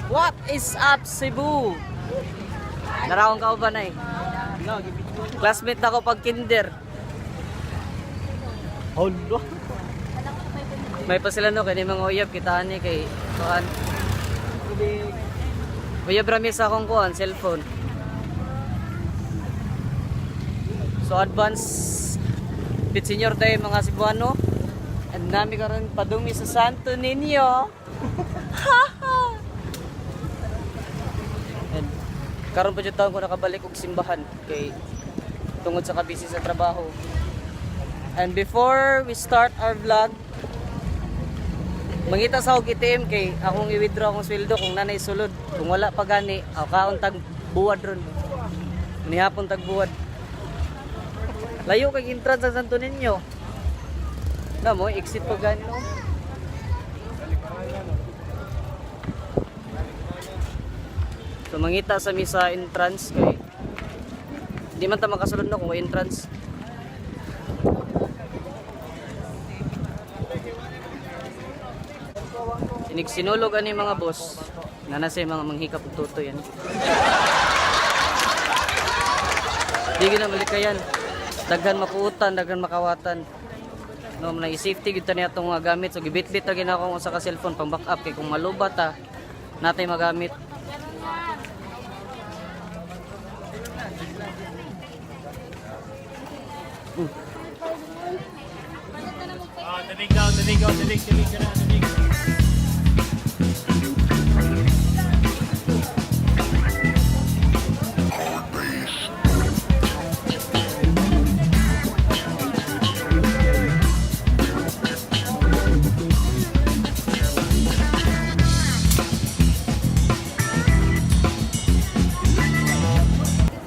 What is up, Cebu? Narawang ka ba na eh? Classmate ako pag kinder. Hala. May pa sila no, kay mga uyab, kitaan ni kay kuan. Uyab rami sa akong kuan, cellphone. So advance pit senior day mga Cebuano. And nami karon padumi sa Santo Niño. And karon pa jud taon ko nakabalik og simbahan kay tungod sa kabisi sa trabaho. And before we start our vlog, mangita sa og ATM kay akong i-withdraw akong sweldo kung nanay sulod. Kung wala pa gani, aw kaon tag buwad ron. Nihapon tag buwad. Layo kay entrance sa Santo Niño. Na mo exit pa gani no. So mangita sa misa entrance kay di man ta makasulod no kung may entrance. Sinig sinulog ani mga boss. Nana sa mga manghikap og tuto yan. Di gina malikayan. Daghan makuutan, daghan makawatan. No, na safety gyud ta niya atong mga gamit. So gibitbit ra gina akong usa ka cellphone pang backup kay kung malubat ta natay magamit. Ah, tabig daw, tabig daw, tabig, tabig ka na, tabig.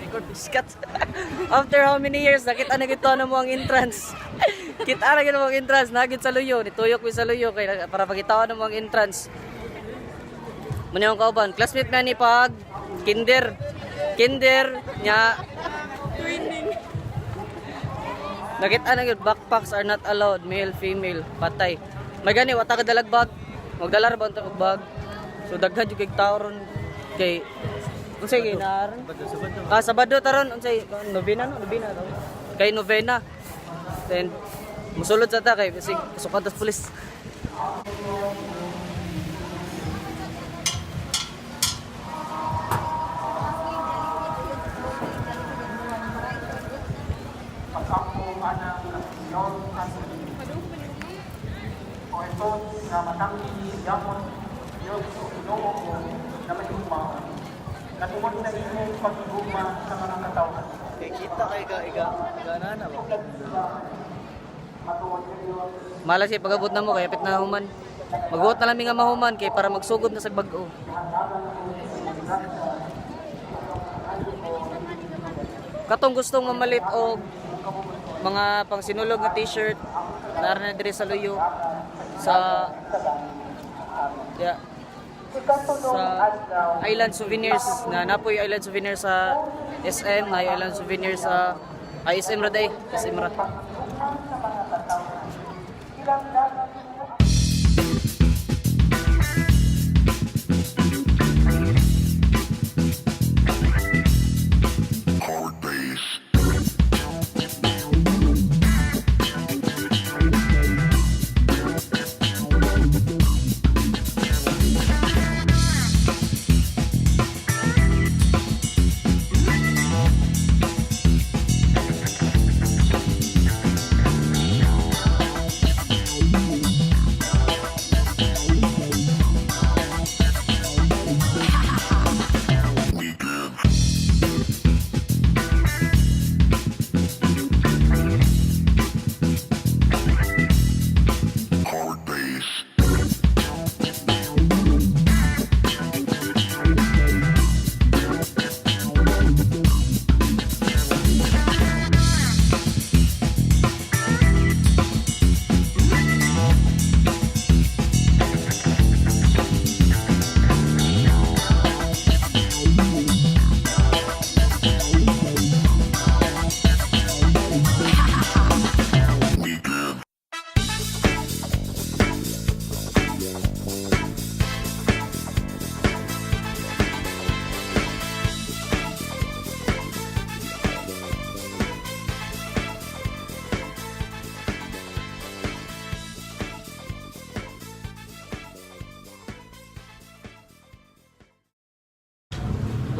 Record biscuit. After how many years, nakita na gito na mo ang entrance. Kita na gito mo ang entrance. Nagit sa luyo. Nituyok mi sa luyo. Kay, para pagitawa na mo ang entrance. Muna yung kauban. Classmate na ni pag kinder. Kinder nya. Nakita na gito, backpacks are not allowed. Male, female. Patay. May gani, wata ka dalag bag. Magdala ra ba ang tag bag? So daghan jud kay tao ron kay unsay kay naaron? Ah, Sabado taron unsay nobena no, nobena raw. Kay novena. Then musulod sa ta kay bisig sukan tas pulis. Pag-ampo anang Senyor Anthony. O ito nga matanggi gamot Diyos o Ginoo ko na may hugmaon. Natungod sa imong paghigugma sa mga katawhan. Eh, kita kay ka, iga, ganana ba? Matuod sa Diyos. Mala siya pagabot na mo kay apit na human. Magbuot na lang mi nga mahuman kay para magsugod na sa bag-o. Katong gustong mamalit og mga pangsinulog nga t-shirt nara na diri sa luyo sa yeah, sa Island Souvenirs na napoy Island Souvenirs sa SM na Island Souvenirs sa ay SM ra day SM ra.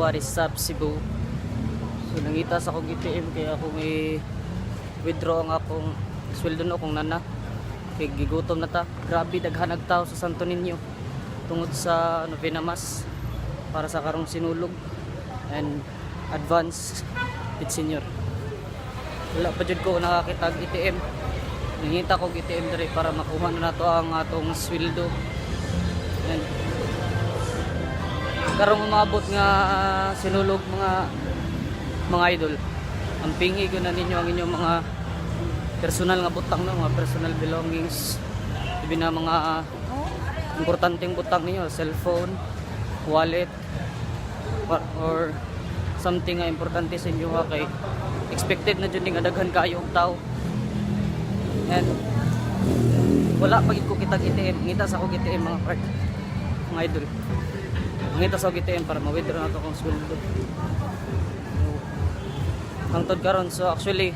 What is up, Cebu? So nangita sa akong ATM kay akong i-withdraw ang akong sweldo no kung nana. Kay gigutom na ta. Grabe daghan og tao sa Santo Niño tungod sa Novena Mass para sa karong sinulog and advance with senior. Wala pa jud ko nakakita og ATM. Nangita ko og ATM diri para makuha na nato ang atong sweldo. And karong umabot nga sinulog mga idol, ang pingi ko na ninyo ang inyong mga personal nga butang, no, mga personal belongings, ibi na mga importanteng butang ninyo, cellphone, wallet, or something nga importante sa inyo ha, kay expected na jud nga daghan kaayo og tao. And wala pa gid ko kitag ATM. Ngita sa akong ATM, mga part, mga idol. Mangita sa ATM para ma-withdraw na to akong sweldo. So, hangtod karon, so actually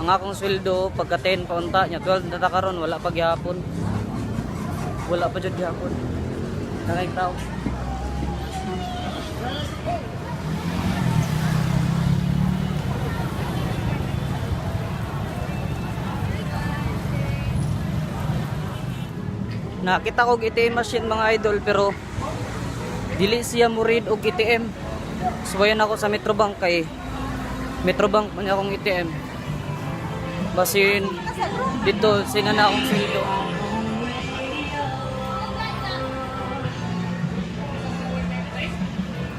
ang akong sweldo pagka 10 pa unta nya, 12 na ta karon, wala pa gihapon. Wala pa jud gihapon. Nakay tao. Nakita ko og ATM machine, mga idol, pero dili siya mo read og ATM. Suwayan ako sa Metrobank kay Metrobank man akong ATM. Basin dito sina na akong sweldo.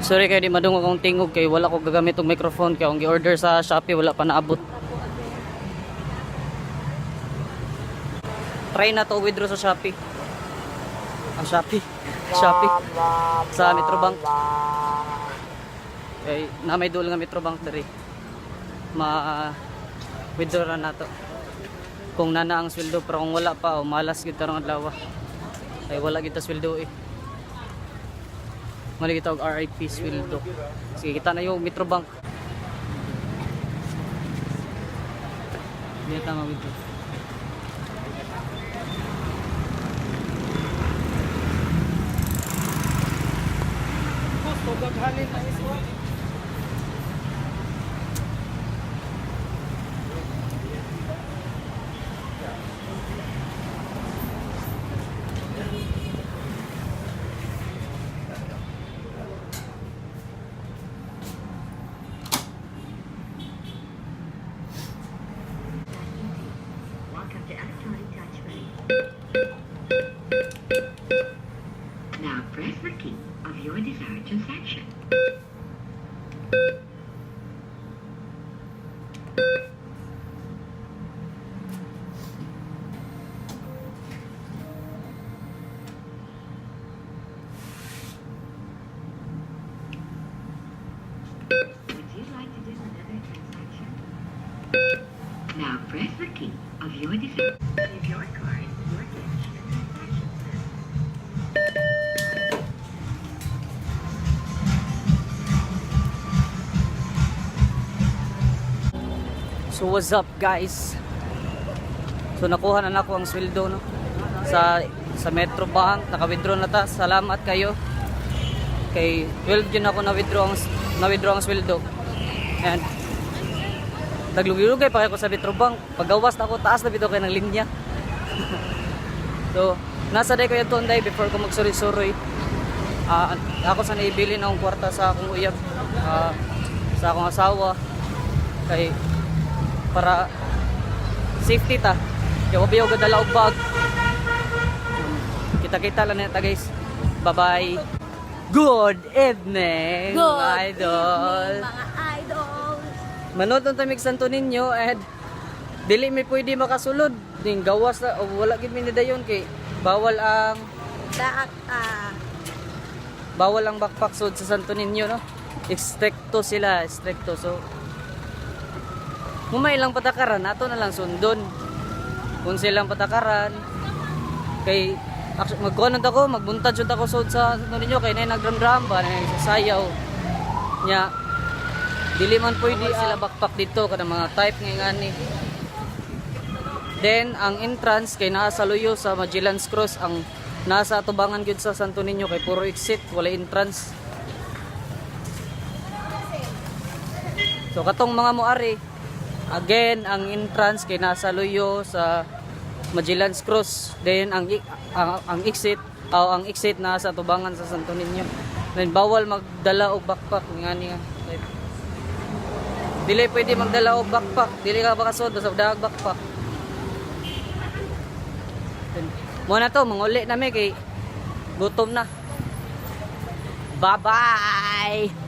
Sorry kay di madungog akong tingog kay wala ko gagamit og microphone kay akong gi-order sa Shopee, wala pa naabot. Try na to withdraw sa Shopee. Ang Shopee. Shopee. Sa Metrobank. Kay na may duol nga Metrobank diri. Ma withdraw na nato. Kung nana ang sweldo, pero kung wala pa, o malas gyud tarong adlaw. Ay wala gyud ta sweldo eh. Mali kita og RIP sweldo. Sige, kita na yung Metrobank. Hindi na tama withdraw. Gusto daghanin na iswa. Welcome to Electronic Touch Money. Now press the key of your desired transaction. Would you like to do another transaction? Now press the key of your desired. Give your card, your cash, and transaction slip. So what's up, guys? So nakuha na nako ang sweldo, no, sa Metrobank, naka-withdraw na ta. Salamat kayo. Kay 12 yun ako na-withdraw ang sweldo. And naglugay-lugay pa kayo ko sa Metrobank. Pagawas na ako, taas na bitaw kay ng linya. So nasa day ko yung tonday before ko magsuroy-suroy. Ah, ako sa naibili na akong kwarta sa akong uyab, sa akong asawa kay para safety ta. Kaya wabiyaw gadala og bag. Kita-kita lang na ta, guys. Bye-bye. Good evening, Good mga idol. evening, mga idol. Manood ng tamig Santo Niño and dili mi pwede makasulod. Ding gawas na o wala gid mi nidayon kay bawal ang Daak, ah, bawal ang backpack sud sa Santo Niño, no. Stricto sila, stricto. So kung may ilang patakaran, ato na lang sundon. Kung silang patakaran, kay magkuhan ako, magbuntad jud ako sud sa Santo Niño kay nay nagdram-dram ba, nay sayaw. Nya dili man pwede sila backpack dito kada mga type nga ngani. Then ang entrance kay naa sa luyo sa Magellan's Cross, ang nasa atubangan gyud sa Santo Niño kay puro exit, wala entrance. So katong mga moari, again ang entrance kay nasa luyo sa Magellan's Cross. Then ang exit o ang exit nasa tubangan sa Santo Niño. Then bawal magdala og backpack ngani nga. Type. Dili pwede magdala og backpack. Dili ka makasud basta dag backpack. Then, mo na to, manguli na mi kay gutom na. Bye-bye.